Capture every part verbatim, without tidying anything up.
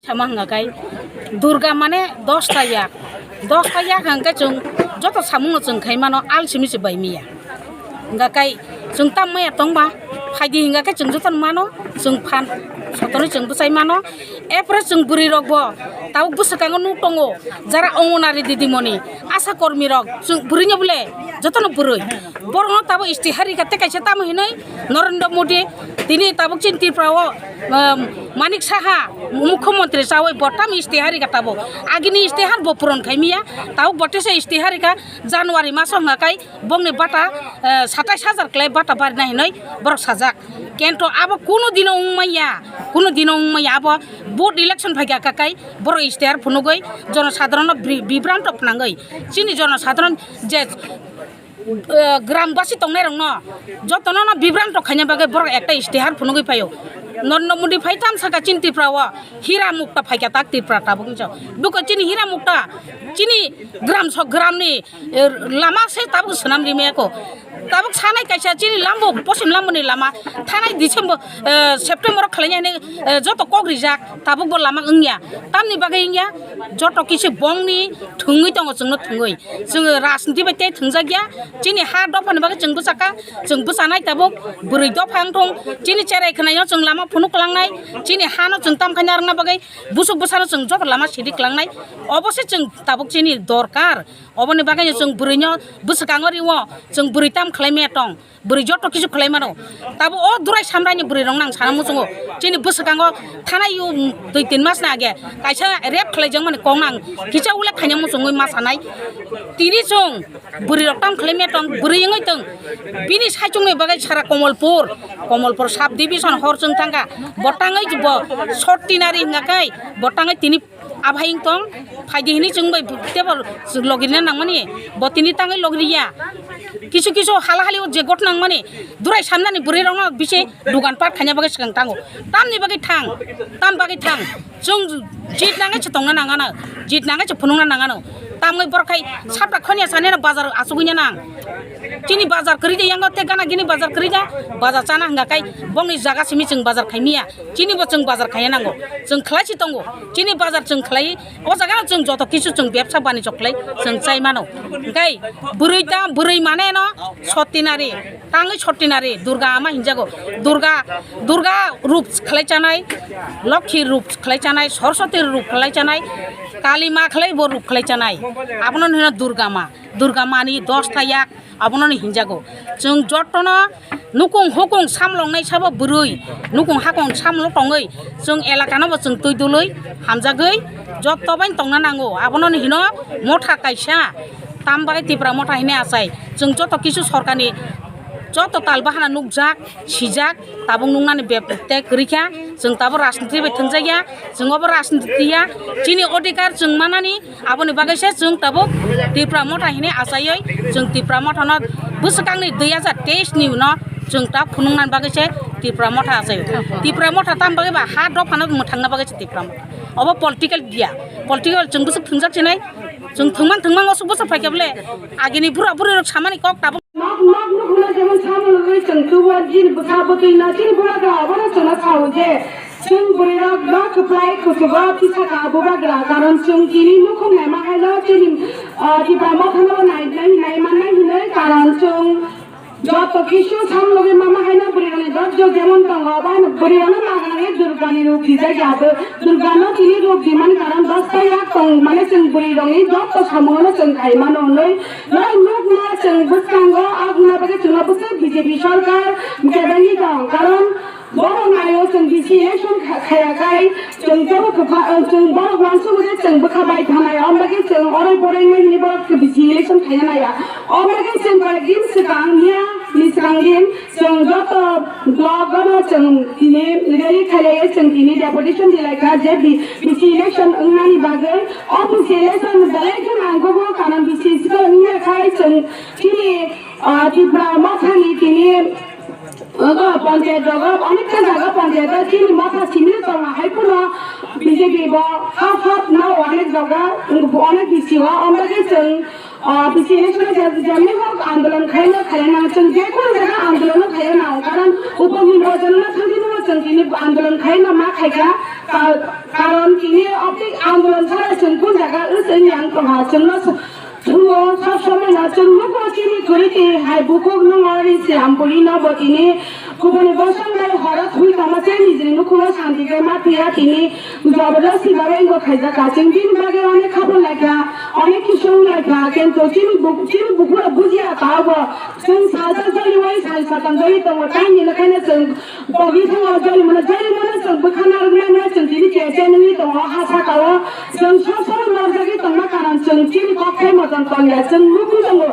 Tamo hwnga kai Durga mane dosta yak, dosta yak hwnga kai chwng joto samungno chwng khai mano, alsimi se bai miya. Hwnga kai chwng tam maya tongba, phaidi hwnga kai chwng joto mano, chwng phan sotoni chwng bwchai mano. Epore chwng bwrwi rokbo tabuk bwswkango nuk tongo, jara ongonari didimoni, asha kormi rok, chwng bwrwino bole jotono bwrwi. Borokno tabuk istihar rikha tei kaisa tamo hinwi Narendra Modi tini tabuk chini Tripura o, um, Manik Saha mukhyamantri chawi bo tam istihar rikha tabuk. Agini istihar bo puron khai miya, tabuk bo tesa istihar rikha January maso hwnga kai bongni bata, eh, satais hajar klai bata barina hinwi borok sajak. Kento abo kuno dino wngmaya, kuno dino wngmaya abo vote election phaikha kakai borok istihar phunugwi jonosadharono bri-, bibranto phnangwi chini jonosadharon je, eh, grambashi tongnairokno jotono no bibranto khaina bagwi borok ekta istihar phunugwi phaio. Narendra Modi phai tam saka chini Tripura o hira mukta phaikha tak Tripura tabuk hinjo. Buko chini hira mukta chini gram sok gramni, eh, lama se tabuk swnam rimaya ko. Tabuk sanai kaisa chini lambo, posim lamboni lama thanai December, eh, September o khlainai hinwi, eh, joto kok rijak, tabuk bo lama wngya. Tamni bagwi wngya, joto kisi bongni thwngwi tongo chwngno thwngwi. Chwng rajniti bai tei thwngjakya. Chini ha dophani bagwi chwng bwchakha, chwng bwchanai tabuk bwrwi dopha wngthong. Chini cherai khwnaino chwng lama phunuk kwlangnai, chini hano chwng tam khaina rwngna bagwi busuk bwsano chwng joto lama sidi kwlangnai. Obo se chwng tabuk chini dorkar. Oboni bagwi chwng bwrwino bwswkango riwo, chwng bwrwi tam khlai maya tong, bwrwi joto kisu khlai mano. Tabo o Durai Samraini bwrwi rok nang sana muchungo, chini bwswkango thanai o dui tin mas na age kaisa rape khlai jak mani kok nang kisa ule khaina muchungwi ma sanai. Tini chwng bwrwi rok tam khlai maya tong, bwrwi wngwi tong, bini saichung ni bagwi sara Komolpur, Komolpur sub division hor chwng thangkha, bo tangwi bo sottinari hwnga kai, bo tangwi tini Aphai wng tong, phaidi hinwi chwng bai tebo logirina nangmani, bo tini tangwi logiriya. Kisu kisu hala hali o je got nangmani, Durai Samnani bwrwi rokno bisi dugan pat khaina bagwi swkang tango. Tamni bagwi thang, tam bagwi thang. Chwng jit nangwi se tongna nangano, jit nangwi se phunukna nangano. Tamwi borok khai sapta khoni asani no bazar asugwi nang. Chini bazar kwrwi de yango te gana gini bazar kwrwi da, bazar chana hwnga kai bongni jaga simi chwng bazar khai miya. Chini bo chwng bazar khaiya nango, chwng khlai si tongo. Chini bazar chwng khlai, o jaga no chwng joto kisu chwng bebsa banijo khlai chwng chai mano. Hwnkhe bwrwi ta, bwrwi mane no sottinari, tangwi sottinari Durga ama hinjago. Durga, Durga rup khlai chanai, Lokhi rup khlai chanai, Soroswati rup khlai chanai, Kali ma khlai bo rup khlai chanai. Abono hino Durga ma. Durga mani dosta yak abono hinjago. Chwng jotono nukung hukung samlongnai sabo bwrwi, nukung hakung samlok tongwi chwng elakano bo chwng twi dului hamjagwi joto bai tongna nango. Abono hino motha kaisa, tam bagwi Tipra motha hinwi achai. Chwng joto kisu sorkarni joto tal bahana nukjak, sijak, tabuk nuknani bek tek kwrwi kha. Chwng tabuk rajniti bai thwngjakya, chwng obo rajniti ya, chini odhikar chwng manani, aboni bagwi se chwng tabuk Tipra motha hinwi achaiwi, chwng Tipra mothano bwswkangni dui hajar teis ni uno chwng ta phunuknani bagwi se Tipra motha achai. Tipra motha tam bagwi ba ha dophano mwthangna bagwi se Tipra motha. Obo political dia, political chwng bwswk thwngjak sinai, chwng thwngman thwngman osuk bwswk phaikha bole, agini bura buri rok samani kok tabuk. Nok nok nukhungno jemon samung nugwi chwng tubu chini bwsa bwtwino chini bubagra obono chwngno sao je chwng bwrwirok no kwplai kuchugo tisaka bubagra, karon chwng tini nukhung naima haino chini, ah, Tipra mothano nai nai nai mannai hinwi, karon chwng joto kisu samung nugwi mama haino bwrwirokni dojjo jemon tongo obo haino bwrwirokno nagnai Durgani rup rijak ya bo Durgano tini rup rimani karon dosta yak tong mane chwng bwrwirokni joto samungono chwng khai mano hinwi. Norok nukma chwng bwskango, aboni bagwi chwngno bwswk B J P sorkar kebengwi tong. Karon borok naio chwng B C election kha-, khaya khai chwng tebo kwpha-, chwng borok uansukgo je chwng bwkha bai thanai, aboni bagwi chwng oroi boroi wngwi hwnwi borok B C election khaiya naiya. Aboni bagwi chwng koi din swkang, miya ni swkang din, Chwng joto block-o no chwng tini rally khailaiwi chwng tini deputation dilaikha je B-, B C election wngnani bagwi. O B C election belai kheno nangkukgo, karon B C election wngya khai chwng chini, ah, Tipra mothani tini, ah, panchayat rogo, onekta jaga panchayat-o chini motha simi tongo, hai phano B J P bo half half no onek jaga, onek B C o, omo bagwi chwng Ah, B C election je, jemni hok andolon khaina, khaina, chwng je kono jaga andolon khaina, karon upogin rojon na thangdi no chwng tini andolon khaina ma khaika, ka-, karon tini Andolon sara chwng kun jaga wng chwng yang tongha chwngno s-, thungo sob somoi no chwng nugo chini kwrwi twi hai bukhuk nungo ri slam bwrwi no bo tini kubuni bosong bai horo thwi tongma se nijini nukhungo santi khe ma phiya tini jabardasti bhabe wngwi khaijak kha chwng bini bagwi onek khabor laikha onek kisu wng laikha kintu chini buk-, chini bukhuk rok bujiya ta bo chwng salsa joli wai salsa tang joli tongo tang nini khaino chwng Bo bising o joli mano, joli mano chwng bwkha narwknai no chwng tini kese nungwi tongo, ha saka o chwng sob sob norjagwi tongma karon chwng chini kok khai mochang tongya, chwng nukwi tongo.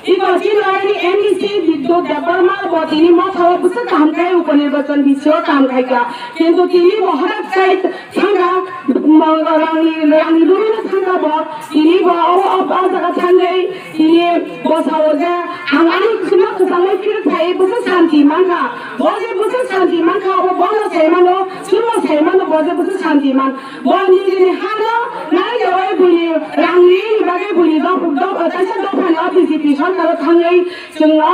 Iko chini already M D C Bidya Debbarma bo tini motha o bwswk kaham khai uponirbachan bisio kaham khaika. Kintu tini bo hwrak sai thangka, rangni, rangni rumi no thangka bo, tini bo o, o, o jaga thangwi tini bwsa o je ang ani chwngno kwchangwi phirok phai bwswk santi mankha. Bo je bwswk santi mankha, abo bono sai mano, chwngno sai mano, bo je bwswk santi man. Bo nini hano nai jawai buini rangni bagwi buini dop-, dop-, kaisa dophani o B J P sorkaro thangwi chwngno,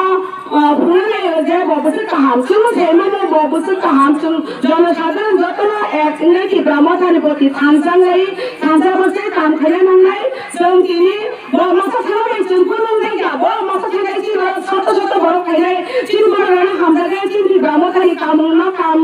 ah, phunuknai je bo bwswk kaham. Chwngno sai mano bo bwswk kaham. Chwng jonosadharan jotono ek wngwi Tipra Mothani proti thansa wngwi thansa bwswk kam khaina nangnai. Chwng tini bo masa thangwi chwng kunu wngjakya, bo masa thangwi chini soto soto borok khainai, chini borok rano hamjakya, chini Tipra Mothani kamungno kam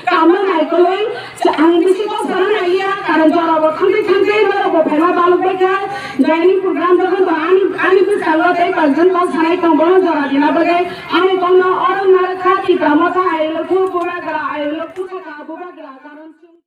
Tamo naikolwi, ang bisi kok sana naiya, karon jora bo thangwi thangwi norok bo phaima balok bai kha. Joining program jokhon tong ani, ani bwskango tei koi jon kok sanai tong bono jora dina bagwi. Ani kokno oro narwkha Tipra Motha ayolo ku bubagra ayolo ku saka bubagra karon